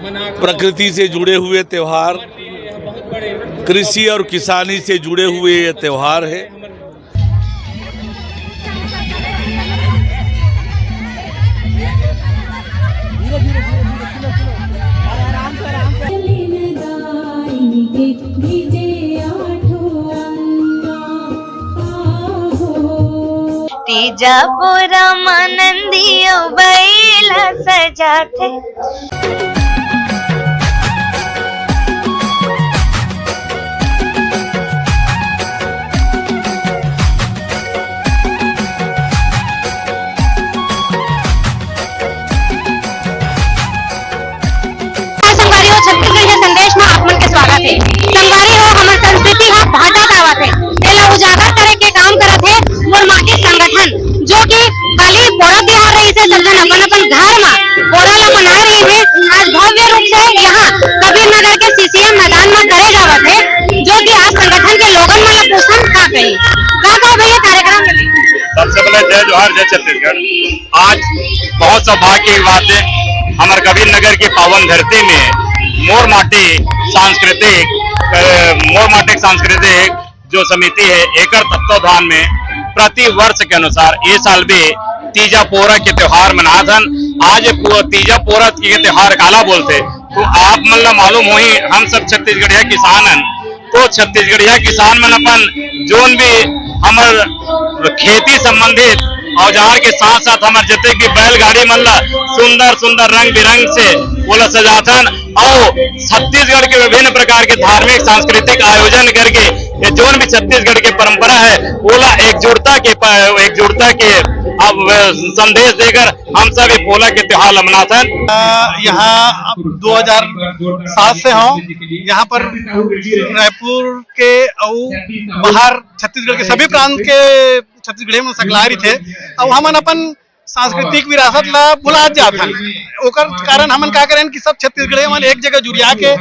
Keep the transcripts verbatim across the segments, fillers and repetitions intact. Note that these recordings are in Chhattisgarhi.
प्रकृति से जुड़े हुए त्यौहार, कृषि और किसानी से जुड़े हुए ये त्यौहार है। तीजा पोरा म नंदी अउ बइला सजाथे। संगवारी हो, छत्तीसगढ़िया संदेश में आप मन के स्वागत है। संगवारी हो, हमर संस्कृति ह भाटा आवत है, तेला उजागर करे के काम करत है मोर माटी संगठन, जो कि काली पोरा तिहार रहिस हे, सब झन अपन अपन घर म पोरा ला मनाए रहिस हे। आज भव्य रूप से यहाँ कबीर नगर के सीसीएम मैदान म करे जावत है, जो कि आज संगठन के लोगन मन ला पूछन का कही। का का भैया कार्यक्रम में? सबसे पहले जय जोहार, जय छत्तीसगढ़। आज बहुत सौभाग्य की बात है, हमारे कबीर नगर की पावन धरती में मोर माटी सांस्कृतिक, अ, मोर माटी सांस्कृतिक जो समिति है, एकर तत्वाधान में प्रति वर्ष के अनुसार ये साल भी तीजा पोरा के त्योहार मनात हन। आज ये पो-, तीजा पोरा के त्योहार काला बोलथे, तो आप मन ला मालूम होही, हम सब छत्तीसगढ़िया किसान हन, तो छत्तीसगढ़िया किसान मन अपन जोन भी हमर खेती संबंधित औजार के साथ साथ हमर जतेक भी बैलगाड़ी मन ला सुंदर सुंदर रंग बिरंग से ओला सजाथन। अउ छत्तीसगढ़ के विभिन्न प्रकार के धार्मिक सांस्कृतिक आयोजन करके ये जोन भी छत्तीसगढ़ के परंपरा है, ओला एकजुटता के प-, एकजुटता के अब संदेश देकर हम सब ये पोला के त्योहार ला मनाथन। अ, यहाँ अब दो हज़ार सात से हूँ, यहाँ पर रायपुर के अउ बाहर छत्तीसगढ़ के सभी प्रांत के छत्तीसगढ़ी में सकलाय रहिथे, अउ हमन अपन सांस्कृतिक विरासत ला भुलात जात हन। ओकर कारण हमन का करन कि सब छत्तीसगढ़ी मन एक जगह जुरिया के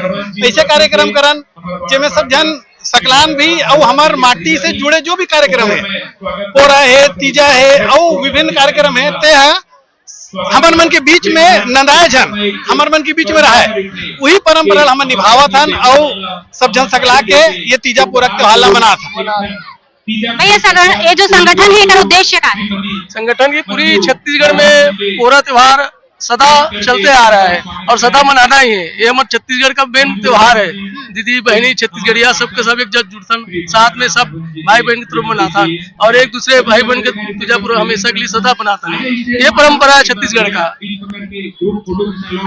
ऐसे कार्यक्रम करन, जेमे सब झन सकलान भी अउ हमर माटी से जुड़े जो भी कार्यक्रम है, पोरा है, तीजा है, अउ विभिन्न कार्यक्रम है, ते ह हमर मन के बीच में नंदाए झन, हमर मन के बीच में रहे, वही परंपरा ला हमन निभावत हन अउ सब झन सकला के ये तीजा पोरा के त्योहार ला मनात हन। भैया, संग-, ये जो संगठन है, एकर उद्देश्य का है? संगठन की पूरी छत्तीसगढ़ में पोरा त्योहार सदा चलते आ रहा है और सदा मनाना ही है। ये हमारे छत्तीसगढ़ का मेन त्योहार है। दीदी, बहनी, छत्तीसगढ़िया सबके सब एक जगह जुड़थन, साथ में सब भाई बहन के तरफ मनाथन और एक दूसरे भाई बहन के तीजा पोरा हमेशा के लिए सदा मनाथन। ये परंपरा है छत्तीसगढ़ का।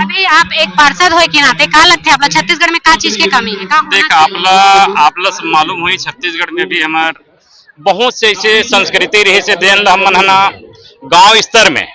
अभी आप एक पार्षद होए के नाते का लगथे आप ला छत्तीसगढ़ में का चीज के कमी है, का होना देख, आप चाहिए? ला, आप ला सब मालूम होही, छत्तीसगढ़ में भी हमार बहुत से ऐसे संस्कृति रहिस हे, जेन ल हमन ह ना गांव स्तर में,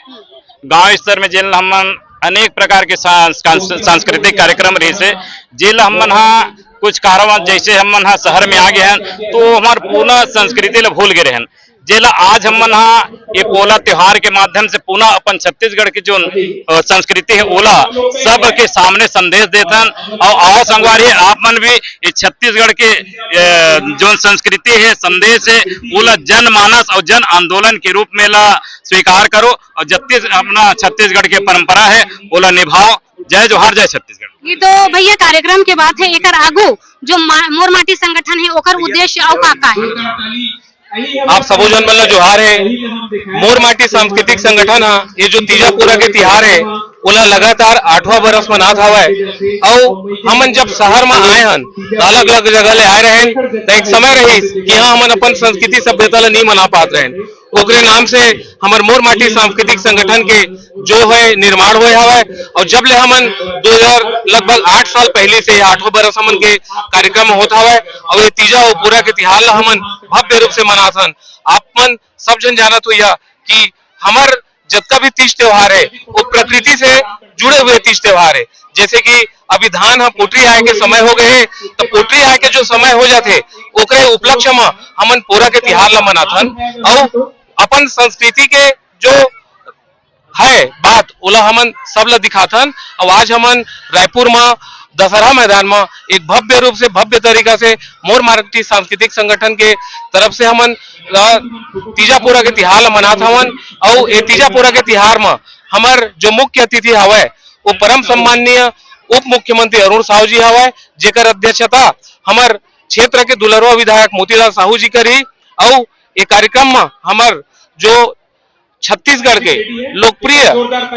गांव स्तर में जेन ल हमन अनेक प्रकार के सांस-, सांस-, सांस्कृतिक कार्यक्रम रहिस हे, जेन ल हमन ह कुछ कारणवश जैसे हमन ह शहर में आ गए हैं, तो हमार पूरा संस्कृति ल भूल गए रहन। जेला आज हमन ह ये पोला त्योहार के माध्यम से पुनः अपन छत्तीसगढ़ के जोन, अ, संस्कृति है, ओला सबके सामने संदेश देथन। और आओ संगवारी, आप मन भी ये छत्तीसगढ़ के, अ, जोन संस्कृति है, संदेश है, ओला जनमानस और जन आंदोलन के रूप में ला स्वीकार करो और जत्तीस-, अपना छत्तीसगढ़ के परंपरा है, ओला निभाओ। जय जोहार, जय छत्तीसगढ़। ये तो भैया कार्यक्रम के बात है, एकर आगू जो मा-, मोर माटी संगठन है, ओकर उद्देश्य अउ का का है? आप सबो झन मन ला जोहार है। मोर माटी सांस्कृतिक संगठन ह ये जो तीजा पोरा के तिहार है, ओला लगातार आठवां बरस मनात हवय। अउ हमन जब शहर म आए हन, त अलग-अलग जगह ले आए रहेन, त एक समय रहिस कि यहाँ हमन अपन संस्कृति सभ्यता ला नहीं मना पात रहेन। ओकरे नाम से हमर मोर माटी सांस्कृतिक संगठन के जो है निर्माण होए हवय। और जब ले हमन दो हज़ार, लगभग आठ साल पहले से ये आठवां बरस हमन के कार्यक्रम होत हवय और ये तीजा अउ पोरा के तिहार ला हमन भव्य रूप से मनाथन। आप मन सब झन जानत होइया कि हमर जतका भी तीज त्योहार है, वो प्रकृति से जुड़े हुए तीज त्योहार है। जैसे कि अभी धान ह पोटरी आए के समय हो गए है, तो पोटरी आए के जो समय हो जाथे, ओकरे उपलक्ष्य म हमन पोरा के तिहार ला मनाथन और अपन संस्कृति के जो है बात, ओला हमन सब ला दिखाथन। अउ आज हमन रायपुर म दशहरा मैदान म एक भव्य रूप से, भव्य तरीका से मोर माटी सांस्कृतिक संगठन के तरफ से हमन, अ, तीजा पोरा के तिहार ला मनात हवन। अउ ए तीजा पोरा के तिहार म हमर जो मुख्य अतिथि हवय, वो परम सम्माननीय उप मुख्यमंत्री अरुण साहू जी हवय, जेकर अध्यक्षता हमर क्षेत्र के दुलरवा विधायक मोतीलाल साहू जी करही। अउ ये कार्यक्रम म हमर जो छत्तीसगढ़ के लोकप्रिय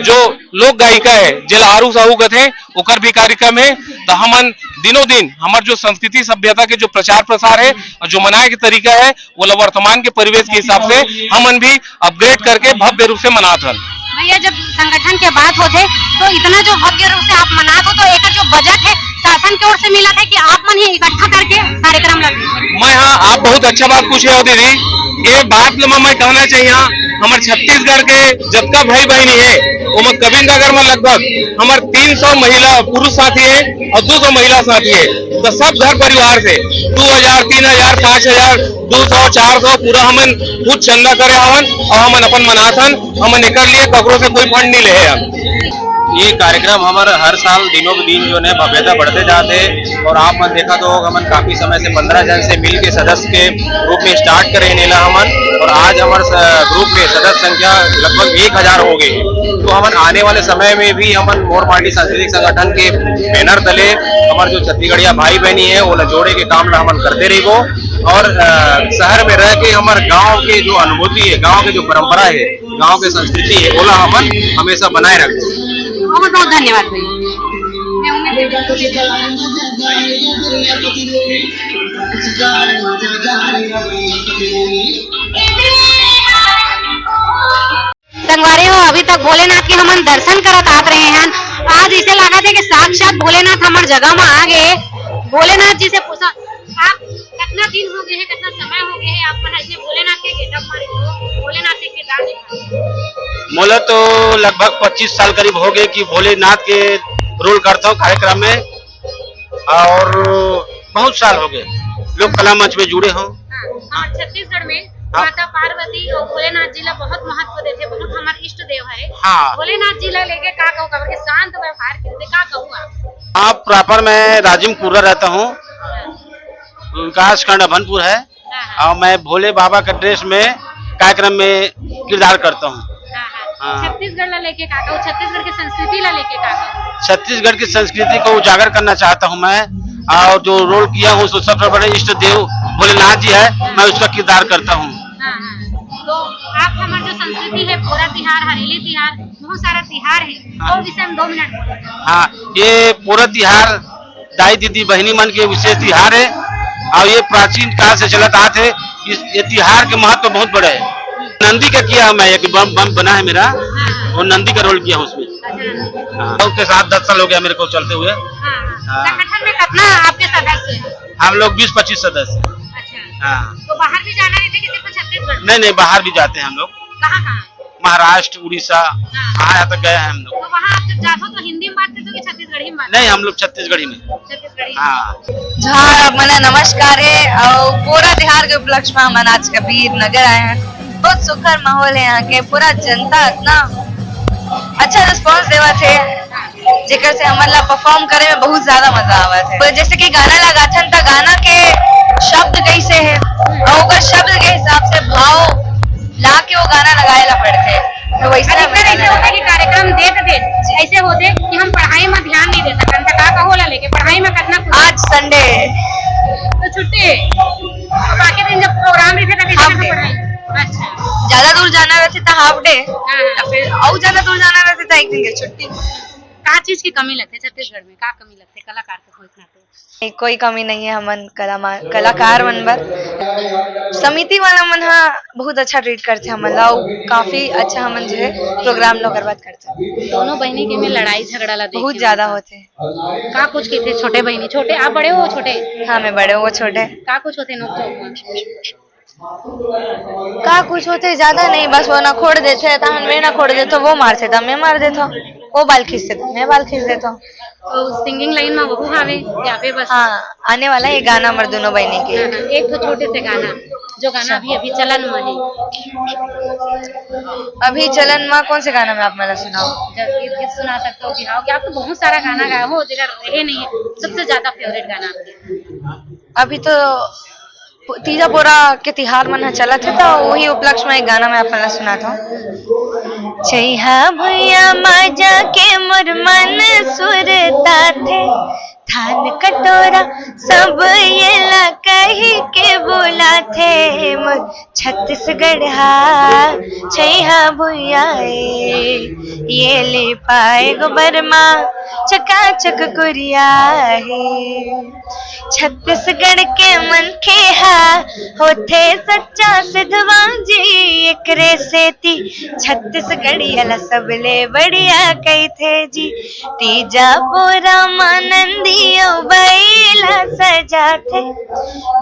जो लोक गायिका है, जेला आरू साहू कथे, ओकर भी कार्यक्रम है। तो हमन दिनों दिन हमर जो संस्कृति सभ्यता के जो प्रचार प्रसार है और जो मनाए के तरीका है, वो ला वर्तमान के परिवेश के हिसाब से हमन भी अपग्रेड करके भव्य रूप से मनात हन। भैया, जब संगठन के बात होथे तो इतना जो भव्य रूप से आप मनात हो, तो एकर जो बजट है शासन के ओर से मिलत है कि आप मन ही इकट्ठा करके कार्यक्रम ला? मैं, हाँ, आप बहुत अच्छा बात पूछे हो दीदी। ये बात ल मैं कहना चाहिए, हाँ, हमर छत्तीसगढ़ के जतका भाई बहनी है, ओमा कविंद नगर में लगभग हमर तीन सौ महिला पुरुष साथी है और दो सौ महिला साथी है। तो सब घर परिवार से दो हजार, तीन हजार, पाँच हजार, दो सौ, चार सौ पूरा हमन खुद चंदा करे हवन और हमन अपन मनाथन। हमन एकर लिए ककरो से कोई फंड नहीं ले हन। ये कार्यक्रम हमर हर साल दिनों के दिन जो है भव्यता बढ़ते जाते हैं और आप मन देखा तो हमन काफी समय से पन्द्रह जन से मिल के सदस्य के रूप में स्टार्ट करे नेला हमन और आज हमर स-, ग्रुप में सदस्य संख्या लगभग एक हजार हो गए। तो हमन आने वाले समय में भी हमन मोर माटी सांस्कृतिक संगठन के बैनर तले हमर जो छत्तीसगढ़िया भाई बहनी है वो जोड़े के काम ला हमन करते रहिबो और अ, शहर में रह के हमर गांव के जो अनुभूति है, गांव के जो परंपरा है, गांव के संस्कृति है, ओला हमन हमेशा बनाए रखबो। बहुत बहुत धन्यवाद भैया। मैं उम्मीद करती हूँ संगवारी हो, अभी तक भोलेनाथ के हमन दर्शन करत आत रहे हन। आज इसे लागत है कि साक्षात भोलेनाथ हमर जगह में आ गए। भोलेनाथ जी से पूछा, आप कितना दिन हो गए हैं, कितना समय हो गए हैं आप मन ऐसे भोलेनाथ के गेटअप मारे हो, भोलेनाथ के किरदार निभाए? मोला तो लगभग पच्चीस साल करीब हो गए कि भोलेनाथ के रोल करता हूँ कार्यक्रम में, और बहुत साल हो गए लोक कला मंच में जुड़े हो। हाँ, और छत्तीसगढ़ में हाँ। माता पार्वती और भोलेनाथ जी ला बहुत महत्व देते, बहुत हमारे इष्ट देव है। हाँ। भोलेनाथ जी ला लेके का कहू, काबर के शांत व्यवहार के लिए का कहू आप? आप प्रॉपर, मैं राजिम कुर्रा रहता हूँ, विकास खंड अभनपुर है, हाँ, हाँ। और मैं भोले बाबा का ड्रेस में कार्यक्रम में किरदार करता हूँ। हाँ, हाँ। हाँ। छत्तीसगढ़ ला लेके का कहू, छत्तीसगढ़ की संस्कृति ला लेके का कहू? छत्तीसगढ़ की संस्कृति को उजागर करना चाहता हूँ मैं, और जो रोल किया हूँ उसमें सबसे बड़े इष्ट देव भोलेनाथ जी है, मैं उसका किरदार करता हूँ। हाँ, हाँ। तो आप हमार जो संस्कृति है, पोरा तिहार, हरेली तिहार, बहुत सारा तिहार है, हाँ। तो विषय में दो मिनट बोलो। हाँ, ये पोरा तिहार दाई दीदी बहिनी मन के विशेष तिहार है और ये प्राचीन काल से चलत आत है। इस, ये तिहार के महत्व बहुत बड़ा है। नंदी का किया मैं, एक बम, बम बना है मेरा, वो नंदी का रोल किया हूँ उसमें। हाँ, उसके साथ दस साल हो गया मेरे को चलते हुए। हाँ, हाँ। हाँ। संगठन में कितना आपके सदस्य हैं? हम लोग बीस पच्चीस सदस्य हैं। अच्छा। हाँ। तो बाहर भी जाना रहता है कि सिर्फ छत्तीसगढ़ में? नहीं, नहीं, बाहर भी जाते हैं हम लोग। कहाँ, कहाँ? महाराष्ट्र, उड़ीसा, हाँ। हाँ, यहाँ तक गए हैं हम लोग। तो वहाँ आप जब जाते हो तो हिंदी में बात करते हो कि छत्तीसगढ़ी में बात? नहीं, हम लोग छत्तीसगढ़ी में। छत्तीसगढ़ी। हाँ। जोहार, आप मन ला नमस्कार है और पोरा तिहार के उपलक्ष्य में हमन आज कबीर नगर आए हैं। बहुत सुखर माहौल है यहाँ के, पूरा जनता इतना अच्छा रिस्पॉन्स देवत है, जेकर से हमन ला परफॉर्म करे में बहुत ज्यादा मजा आवत है। तो जैसे कि गाना लगाथन त गाना के शब्द कैसे है और ओकर शब्द के हिसाब से भाव ला के वो गाना लगाए ला पड़थे। तो वैसे अधिकतर ऐसे होथे कि कार्यक्रम देत देत ऐसे होथे कि हम पढ़ाई में ध्यान नहीं दे सकन, त का कहो ला लेके पढ़ाई में कितना खुश? आज संडे है। तो छुट्टी है, बाकी दिन जब प्रोग्राम रहिथे तब हाफ डे। पढ़ाई। अच्छा। ज्यादा दूर जाना रहथे त हाफ डे, हाँ, हाँ। या फिर और ज्यादा दूर जाना रहथे त एक दिन के छुट्टी। का चीज की कमी लगथे छत्तीसगढ़ में, का कमी लगथे कलाकार के होए के नाते? नहीं, कोई कमी नहीं है हमन कला मा-, कलाकार मन बर। समिति वाला मन हा बहुत अच्छा ट्रीट करथे हमन ला, अउ काफी अच्छा हमन जो है प्रोग्राम ला ओकर बाद करथे। दोनों बहिनी के में लड़ाई झगड़ा ला देख बहुत के ज्यादा होथे। का कुछ कहिथे छोटे बहिनी? छोटे, आप बड़े हो, छोटे? हाँ, मैं बड़े हूँ, वो छोटे। का कुछ होथे नोक झोंक में? का कुछ होथे, ज्यादा नहीं, बस वो ना खोड़ देथे, तहन मैं ना खोड़ देथो, वो मारथे, त मैं मार देथो, वो बाल खींचथे, त मैं बाल खींच देथो। तो सिंगिंग लाइन में वो हावे या फिर बस? हाँ, आने वाला है गाना हमर दोनों बहिनी के। हाँ, हाँ, एक तो छोटे से गाना, जो गाना अभी, अभी चलन में है। अभी चलन में कौन से गाना में आप मला सुनाओ? जब गीत, गीत सुना सकते हो, बिहाव के, आप तो बहुत सारा गाना गाए हो, जेकर रहे नहीं है, सबसे ज्यादा फेवरेट गाना आपके? अभी तो पो-, तीजा पोरा के तिहार मन ह चलत हे, त वही उपलक्ष्य म एक गाना मैं आप मन ला सुनात हूँ। छइहा भुइयां मा जाके मोर मन सुरताथे, थान कटोरा सब येला कहि के बुलाथे। मोर छत्तीसगढ़ हा छइहा भुइयां ए, ये ले पाए गोबर मा चकाचक कुरिया हे। छत्तीसगढ़ के मनखे हा होथे सच्चा सिधवा जी, एकरे सेती छत्तीसगढ़िया ला सबले बढ़िया कहिथे जी। तीजा पोरा मा नंदी अउ बइला सजाथे,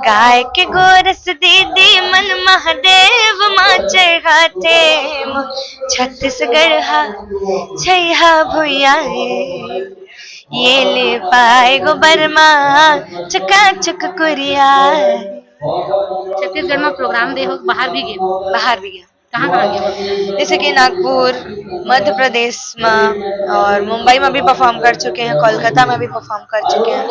गाय के गोरस दीदी मन महादेव मा चढ़ाथे। छत्तीसगढ़ हा छइहा भुइयां ए, ये ले पाए गोबर मा चकाचक कुरिया। छत्तीसगढ़ मा प्रोग्राम दे हो, बाहर भी गए? बाहर भी गया। कहाँ कहाँ गए? जैसे कि नागपुर, मध्य प्रदेश में, और मुंबई में भी परफॉर्म कर चुके हैं, कोलकाता में भी परफॉर्म कर चुके हैं,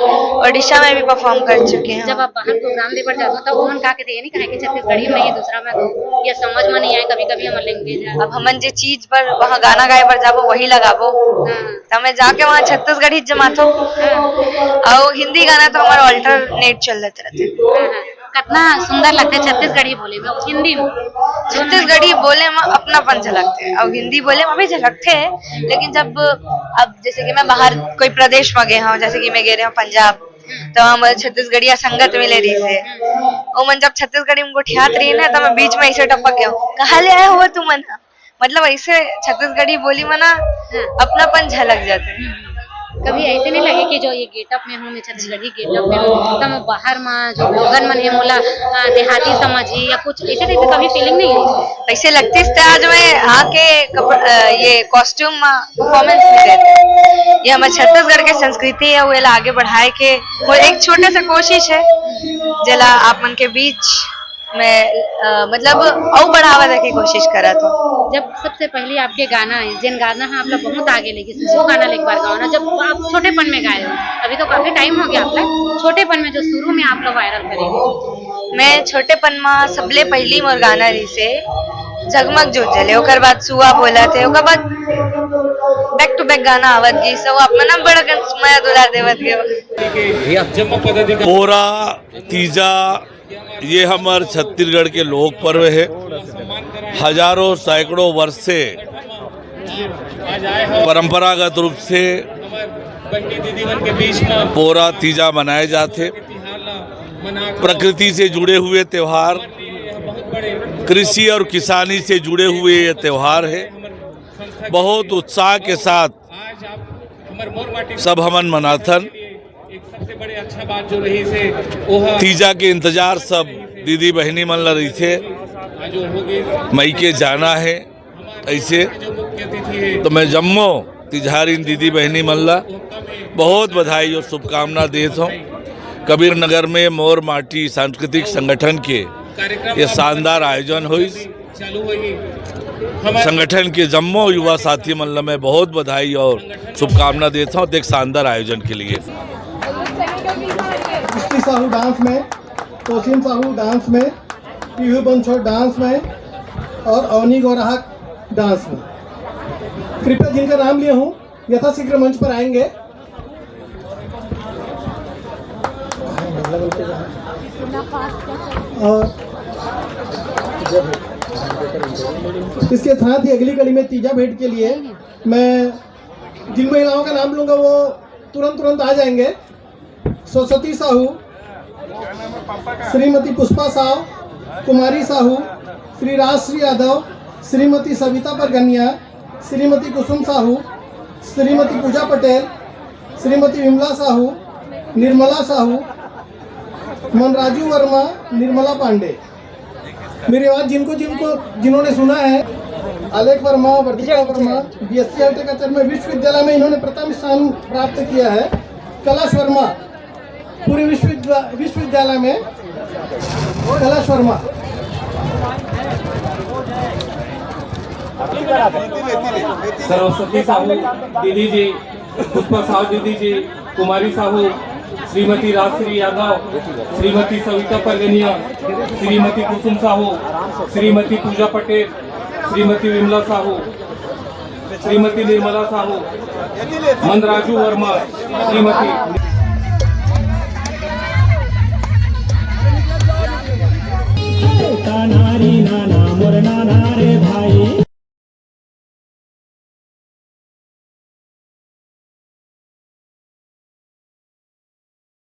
ओडिशा में भी परफॉर्म कर चुके हैं। जब आप बाहर प्रोग्राम दे बर जाते हो, तब उमन का कहते हैं, नहीं कहे कि छत्तीसगढ़ी में ये दूसरा में दो, या समझ में नहीं आए कभी कभी हमारे लैंग्वेज है। अब हमन जे चीज पर वहाँ गाना गाए बर जाबो, वही लगाबो। हाँ। त मैं जाके वहाँ छत्तीसगढ़ी जमाथो। हाँ। अउ हिंदी गाना तो हमारा अल्टरनेट चलत रहते। हाँ, हाँ। कितना सुंदर लगता है छत्तीसगढ़ी बोले में, हिंदी में। छत्तीसगढ़ी बोले में अपनापन झलकते हैं, अउ हिंदी बोले में भी झलकते हैं, लेकिन जब, अब जैसे कि मैं बाहर कोई प्रदेश में गए हूँ, जैसे कि मैं गए रहे हूँ पंजाब, तो हम छत्तीसगढ़िया संगत मिले रही से, ओमन जब छत्तीसगढ़ी में गोठियात रही ना, तो मैं बीच में ऐसे टपक गया हूँ, "कहाँ ले आए हो तुमन?" मतलब ऐसे छत्तीसगढ़ी बोली में ना हाँ। अपनापन झलक जाता है। कभी ऐसे नहीं लगे कि जो ये गेटअप में हूँ, मैं छत्तीसगढ़ी गेटअप में हूँ, तो मैं बाहर में जो लोगन मन है मोला, आ, देहाती समझी या कुछ ऐसे टाइप का कभी फीलिंग नहीं है? ऐसे लगती है आज मैं आके कप-, अ, ये कॉस्ट्यूम में परफॉर्मेंस नहीं देते। ये हमारे छत्तीसगढ़ के संस्कृति है, वो एला आगे बढ़ाए के वो एक छोटा सा कोशिश है, जेला आप मन के बीच मैं, अ, मतलब अउ बढ़ावा दे के कोशिश करत हूँ। जब सबसे पहले आपके गाना है, जिन गाना है आप लोग बहुत आगे लेके, वो गाना एक बार गाओ ना, जब आप छोटेपन में गाए हो, अभी तो काफी टाइम हो गया आपका, छोटेपन में जो शुरू में आप लोग वायरल करेंगे। मैं छोटेपन में सबले पहली मोर गाना रहिसे जगमग जोत जले, ओकर बाद सुआ बोलथे, ओकर बाद बैक टू बैक गाना आवत गिस, सब आप मन बड़ा कन मया दुलार देवत गए। पोरा तीजा ये हमर छत्तीसगढ़ के लोक पर्व है। हजारों सैकड़ों वर्ष से परंपरागत रूप से पोरा तीजा मनाए जाथे। प्रकृति से जुड़े हुए त्योहार, कृषि और किसानी से जुड़े हुए ये त्योहार है। बहुत उत्साह के साथ सब हमन मनाथन। सबसे बड़े अच्छा बात जो रही से ओह तीजा के इंतजार सब दीदी बहिनी मन ला रहिथे। मई के जाना है ऐसे तो मैं जम्मो तिजहारिन दीदी बहिनी मन ला बहुत बधाई और शुभकामना देत हूँ। कबीर नगर में मोर माटी सांस्कृतिक संगठन के ये शानदार आयोजन होइस। संगठन के जम्मो युवा साथी मन ला मैं बहुत बधाई और शुभकामना देता हूँ एक शानदार आयोजन के लिए। दृष्टि साहू डांस में, तोसीम साहू डांस में, पीहू बंछोड़ डांस में और अवनी गोराहक डांस में। कृपया जिनका नाम लिया हूँ यथाशीघ्र मंच पर आएंगे। और इसके साथ ही अगली कड़ी में तीजा भेंट के लिए मैं जिन महिलाओं का नाम लूंगा वो तुरंत तुरंत आ जाएंगे। सरस्वती साहू, श्रीमती पुष्पा साहू, कुमारी साहू, श्री राजश्री यादव, श्रीमती सविता परगनिया, श्रीमती कुसुम साहू, श्रीमती पूजा पटेल, श्रीमती विमला साहू, निर्मला साहू, मनराजू वर्मा, निर्मला पांडे। मेरी आवाज जिनको जिनको जिन्होंने सुना है, आलेख वर्मा, वर्तिका वर्मा, बीएससी हॉर्टिकल्चर में विश्वविद्यालय में इन्होंने प्रथम स्थान प्राप्त किया है। कलश वर्मा, पूरे विश्वविद्या-, विश्वविद्यालय में कलश वर्मा। सरस्वती साहू दीदी जी, पुष्पा साहू दीदी जी, कुमारी साहू, श्रीमती राजश्री यादव, श्रीमती सविता परगनिया, श्रीमती कुसुम साहू, श्रीमती पूजा पटेल, श्रीमती विमला साहू, श्रीमती निर्मला साहू, मनराजू वर्मा, श्रीमती